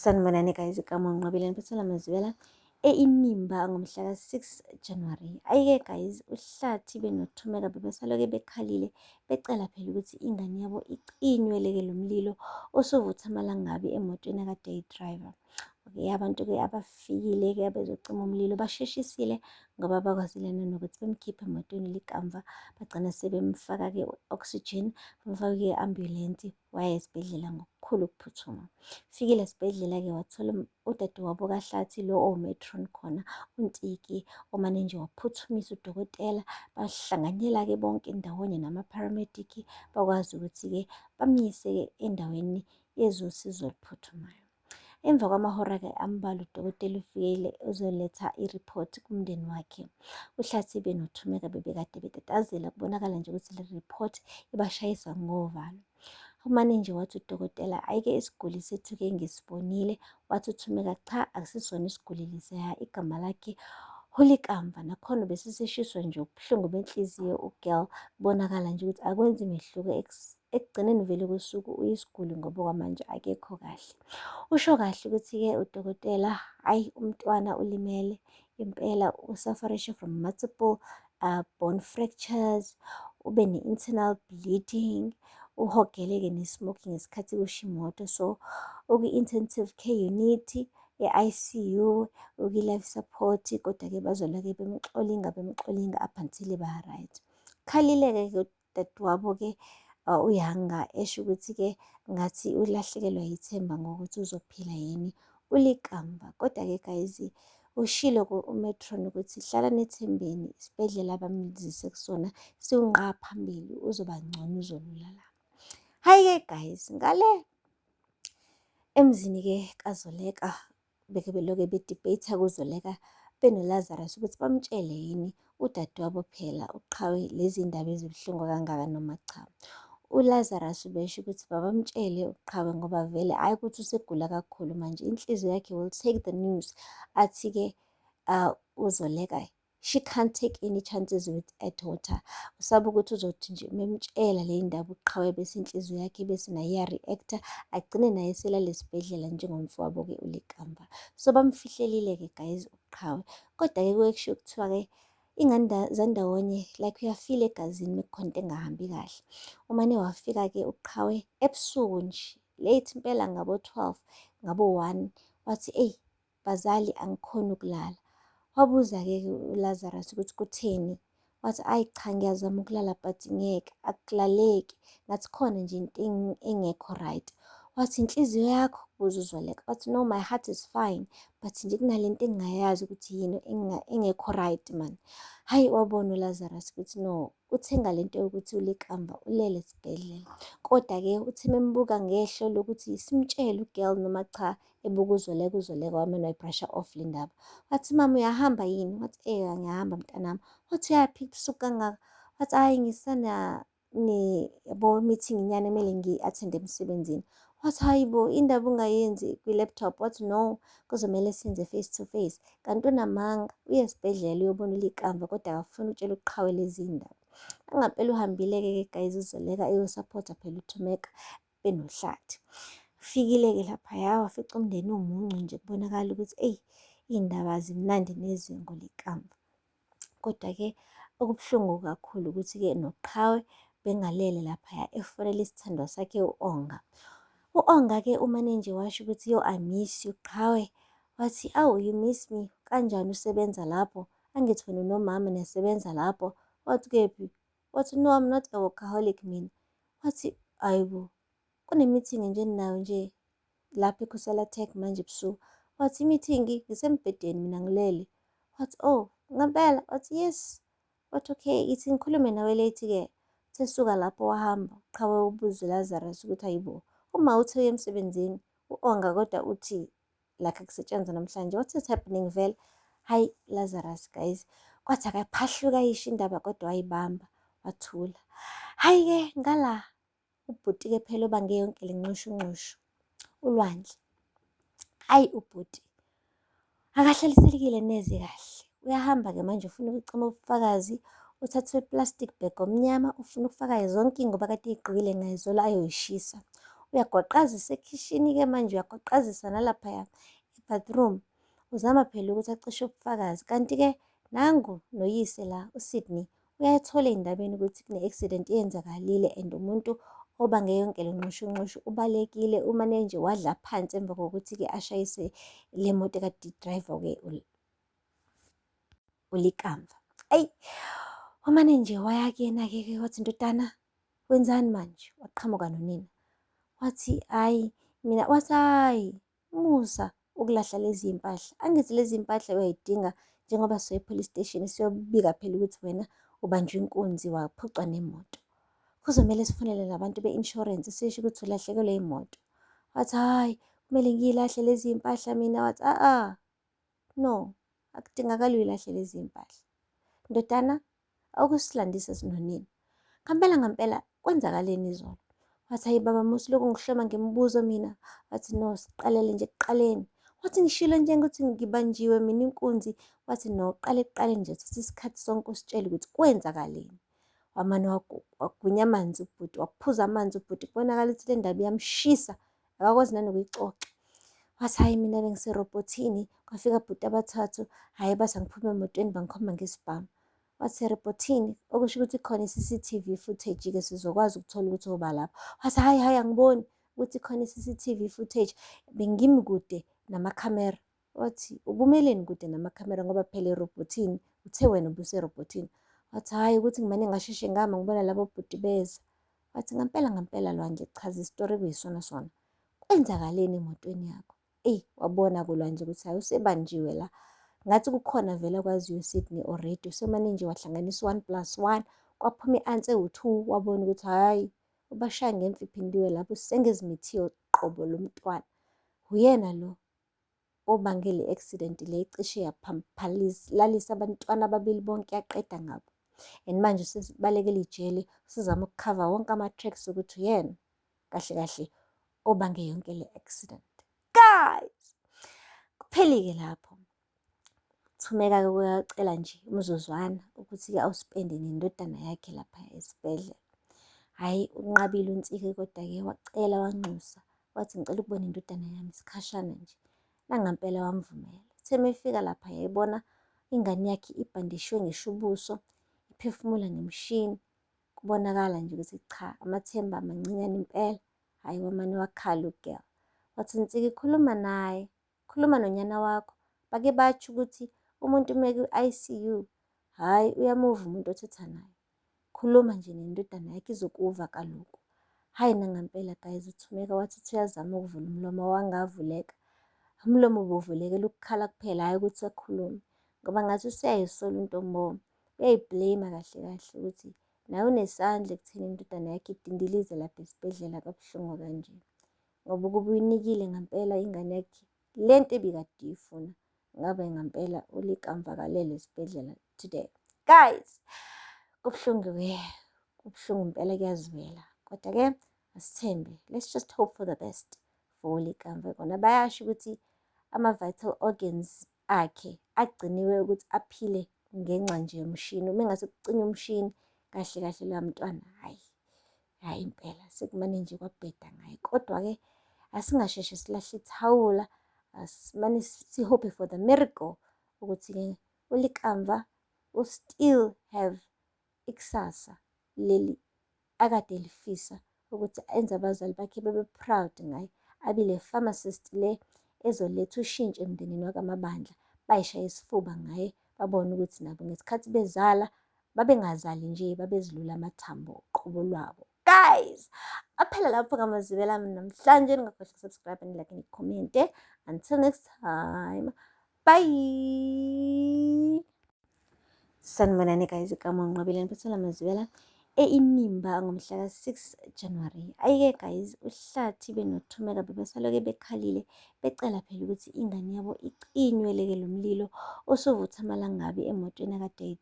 Sanibonani guys, igama uNqobile niphathela amazwela e-Inimba ngomhla ka-6 January. Ayike guys, uHlathi benoThumeka bebesaloke bekhalile becela phela ukuthi ingane yabo icinywe leke lo mlilo osuvutha amalangabi emotweni akade eyidrayiva. Okay, abantu-ke abafikile-ke abezocima umlilo basheshisile ngoba bakwazile nanokuthi bemkhiphe emotweni likamva, bagcina sebemfaka-ke u-oxygen, bamfake i-ambulensi waya esibhedlela ngokukhulu ukuphuthuma. Fikile esibhedlela-ke wathola udadewabo kaHlathi lo owumetron khona uNtiki omane nje waphuthumisa udokotela, bahlanganyela-ke bonke ndawonye nama-paramedic bakwazi ukuthi-ke bamyise-ke endaweni yezosizo oluphuthumayo. Emva kwamahora-ke ambalwa udokotela ufikile uzoletha i-report kumndeni wakhe. UHlathi benoThumeka bebekade betatazela kubonakala nje ukuthi le report ibashayisa ngovalo. Umane nje wathi udokotela ayike isiguli sethu-ke ngisibonile, wathi uThumeka cha akusisona isiguli lesaya igama lakhe uLikamva nakhona besiseshiswa nje ubuhlungu benhliziyo ugirl kubonakala nje ukuthi akwenzi mehluko ekugcineni vele kosuku uyisiguli ngoba kwamanje akekho kahle. Usho kahle ukuthi-ke udokotela hhayi umntwana ulimele impela usafarishe from multiple bone fractures, ube ne-internal bleeding, uhogele-ke ne-smoking ngesikhathi kusha imoto. So ukwi-intensive care unit e-ICU, ukwi-life support, kodwa-ke bazoloke bemxolinga bemxolinga up until eba-right. Khalile-ke udadewabo-ke uYanga esho ukuthi-ke ngathi ulahlekelwa yithemba ngokuthi uzophila yini uLikamva. Kodwa-ke guys, ushilo umetron ukuthi hlala nethembeni isibhedlela abamzise kusona siwunqa phambili uzoba ngcono uzolula. Hhayi-ke guys, ngale emzini-ke kaZoleka beke beloke bedibheyitha kuZoleka benoLazarus ukuthi bamtshele yini udadewabo phela uqhawe lezi ndaba ezibuhlungu kangaka noma cha. ULazarus ubesho ukuthi babamtshele uqhawe ngoba vele hhayi ukuthi usegula kakhulu manje inhliziyo yakhe will take the news athi-ke uZoleka she can't take any chances with a daughter. Usaba ukuthi uzothi nje memtshela le ndaba uqhawe bese inhliziyo yakhe bese naye iya-react-a agcine naye selale esibhedlela njengomfowabo-ke uLikamva. So bamfihlelile-ke guys uqhawe. Kodwa-ke kuke kushiwo kuthiwa-ke ingane zandawonye like uyafila egazini mekukhona into engahambi kahle. Umane wafika-ke uqhawe ebusuku nje late impela ngabo-12 ngabo-1 wathi eyi bazali angikhoni ukulala. Wabuza-ke uLazarus ukuthi kutheni, wathi ayi cha ngiyazama ukulala but ngeke akulaleki ngathi khona nje into engekho right. Wathi inhliziyo yakho kubuza uZoleka, wathi no my heart is fine but nje kunalento engingayazi ukuthi yini engekho right man. Hhayi wabona uLazarus ukuthi no uthenga lento yokuthi uLikamva ulele esibhedlela. Kodwa-ke uthi membuka ngehlo lokuthi simtshele ugirl noma cha ebuka uZoleka, uZoleka wamane wayibrasha off le ndaba. Wathi mama uyahamba yini? Wathi eh ngiyahamba mntanami. Wathi uyaphi ebusuku kangaka? Wathi hhayi ngisana yabo meeting nyana kumele ngiyi-attend-e emsebenzini. Wathi hayi bo indaba ungayenzi kwi-laptop. Wathi no kuzomele senze face to face. Kanti unamanga uye esibhedlela uyobona uLikamva kodwa akafuni ukutshela uqhawe lezi ndaba. Nangampela uhambile-ke ke guys uZoleka eyosaphotha phela uThumeka benoHlathi. Fikile-ke laphaya wafica umndeni umuncu nje kubonakala ukuthi eyi iy'ndaba azimnandi neze ngoLikamva. Kodwa-ke okubuhlungu kakhulu ukuthi-ke noqhawe bengalele laphaya efonela isithandwa sakhe u-Onga. U-Onga-ke umane nje washo ukuthi yo I miss you qhawe. Wathi awu you miss me kanjani usebenza lapho? Angithi wena unomama niyasebenza lapho. Wathi kephi? Wathi no I'm not a workaholic mina. Wathi ayibo kune-meeting nje eninayo nje lapha eKhusela Tech manje ebusuku. Wathi i-meeting ngisembhedeni mina ngilele. Wathi oh ngempela? Wathi yes. Wathi okay ithi ngikhulume nawe late-ke. Uthe suka lapho wahamba qhawe ubuze uLazarus ukuthi hayibo uma uthe uya emsebenzini u-Onga kodwa uthi like akusetshenzwa namhlanje. What is happening vele? Hayi Lazarus guys, kwathi akaphahluka ayisho indaba kodwa wayibamba wathula. Hhayi-ke ngala ubhuti-ke phela obange yonke le nxushunxushu uLwandle. Hhayi ubhuti akahlalisekile neze kahle. Uyahamba-ke manje ufuna ukucima ubufakazi, uthathe i-plastic bag omnyama ufuna ukufaka zonke iy'ngubo akade ey'gqokile ngayizolo ayoyishisa. Uyagwaqazisa ekhishini-ke manje, uyagwaqazisa nalaphaya e-bathroom. Uzama phela ukuthi acishe ubufakazi. Kanti-ke nangu noyise la, uSydney, uyayithola ey'ndabeni ukuthi kune-accident eyenzakalile and umuntu obange yonke le nxushunxushu ubalekile, umane nje wadla phansi emva kokuthi-ke ashayise le moto ekade i-drive-wa-ke uLikamva. Eyi, umane nje waya kuyena-ke ke wathi, ndodana, wenzani manje? Waqhamuka nonina. Wathi, hhayi, mina, wathi, hhayi, musa ukulahla lezi iy'mpahla. Angithi lezi iy'mpahla uyay'dinga njengoba siya e-police station siyobika phela ukuthi wena ubanjwe inkunzi waphucwa nemoto. Kuzomele sifonele nabantu be-insurance sisho ukuthi ulahlekelwe imoto. Wathi, hhayi, kumele ngiyilahle lezi iy'mpahla mina. Wathi, a-a, no, akudingakali uyilahle lezi iy'mpahla. Ndodana, awukusilandise sinonina. Ngampela ngampela kwenzakaleni izolo? Wathi, hayi baba, musa lokhu ngihloma ngemibuzo mina. Wathi, no, siqalele nje ekuqaleni. Wathi, ngishilo nje ukuthi ngibanjiwe mina inkunzi. Wathi, no, qale ekuqaleni nje, thatha isikhathi sonke usitshele ukuthi kwenzakaleni. Wamane wagwinya amanzi ubhuti, waphuza amanzi ubhuti. Kubonakala ukuthi le ndaba iyamshisa, akakwazi nanokuyixoxa. Wathi, hhayi mina bengiserobhothini, kwafika bhuti abathathu, hhayi bathi angiphume emotweni bangikhomba ngesibhamu. Wathi erobhothini, okusho ukuthi khona i-C_C_T_V footage-ke sizokwazi ukuthola ukuthi oba lapho. Wathi, hhayi hhayi angiboni ukuthi khona i-C_C_T_V footage, bengimi kude namakhamera. Wathi, ubumeleni kude namakhamera ngoba phela erobhothini, uthe wena ubuserobhothini. Wathi, hhayi ukuthi ngimane ngasheshe ngama ngibona labo bhuti beza. Wathi, ngampela ngampela Lwandle, chaza isitori ekuyisona sona. Kwenzakaleni emotweni yakho? Eyi, wabona-ke uLwandle ukuthi hhayi usebanjiwe la. Ngathi kukhona vele akwaziyo uSydney already. Usemane nje wahlanganisa u-one plus one, kwaphuma i-answer ewu-two, wabona ukuthi hhayi, ubashaya ngemfe iphindiwe lapho, usengezimithiyo qobo lo mntwana. Uyena lo obange le accident le ecishe yaphamphalalisa abantwana ababili bonke yaqeda ngabo. And manje usebalekela ijele, usezama ukukhava wonke ama-tracks ukuthi uyena kahle kahle obange yonke le accident. Guys, kuphelike lapho. Thumeka-ke uyacela nje umzuzwana ukuthi-ke awuspende nendodana yakhe lapha esibhedlela. Hhayi, unqabile uNtsiki kodwa-ke wacela wanxusa, wathi ngicela ukubona indodana yami isikhashana nje. Nangampela wamvumela. Uthe uma efika lapha yayibona ingane yakhe ibhandishwe ngisho ubuso, iphefumula ngemishini. Kubonakala nje ukuthi cha, amathemba mancinyane impela. Hhayi, wamane wakhala u-girl. Wathi Ntsiki, khuluma naye, khuluma nonyana wakho. Bake batsho ukuthi umuntu uma eku-I_C_U, hhayi uyamuva umuntu othetha naye. Khuluma nje nendodana yakho izokuva kaloku. Hhayi nangampela guys, uThumeka wathi uthi uyazama ukuvula umlomo wangavuleka. Umlomo ubuvulekela ukukhala kuphela, hhayi ukuthi akhulume. Ngoba ngathi useyayisola untombo, uyayi-blame-a kahle kahle ukuthi naye unesandla ekutheni indodana yakhe idindilize lapha esibhedlela kabuhlungu kanje. Ngoba ukuba uyinikile ngampela ingane yakhe lento ebikade iyifuna, ngabe ngampela uLikamva akalele esibhedlela today. Guys, kubuhlungu-ke, kubuhlungu impela kuyazwela. Kodwa-ke asithembe, let's just hope for the best for uLikamva. Kona bayasho ukuthi ama-vital organs akhe agciniwe ukuthi aphile ngenxa nje yomshini. Uma engase kucinywe umshini, kahle kahle loya mntwana, hhayi, hhayi impela sekumane nje kwabheda ngaye. Kodwa-ke asingasheshe silahle ithawula, asimane si-hope for the miracle ukuthi-ke uLikamva u-still have ikusasa leli akade elifisa ukuthi enze abazali bakhe bebe proud ngaye, abe le pharmacist le ezoletha ushintsho emndenini wakaMabandla, bayishaye isifuba ngaye, babone ukuthi nabo ngesikhathi bezala babengazali nje, babezilula amathambo qobo lwabo. Guys, aphela lapho ngamazibela ami namhlanje. Ningakhohlwa uku-subscribe and like and comment. Until next time, bye. Sanibonani guys, igama uNqobile ngiphethela amazibela e-Inimba ngomhla ka-6 January. Ayike guys, uHlathi benoThumeka bebesaloke bekhalile becela phela ukuthi ingane yabo icinywe leke lo mlilo osuvutha amalangabi emotweni akade.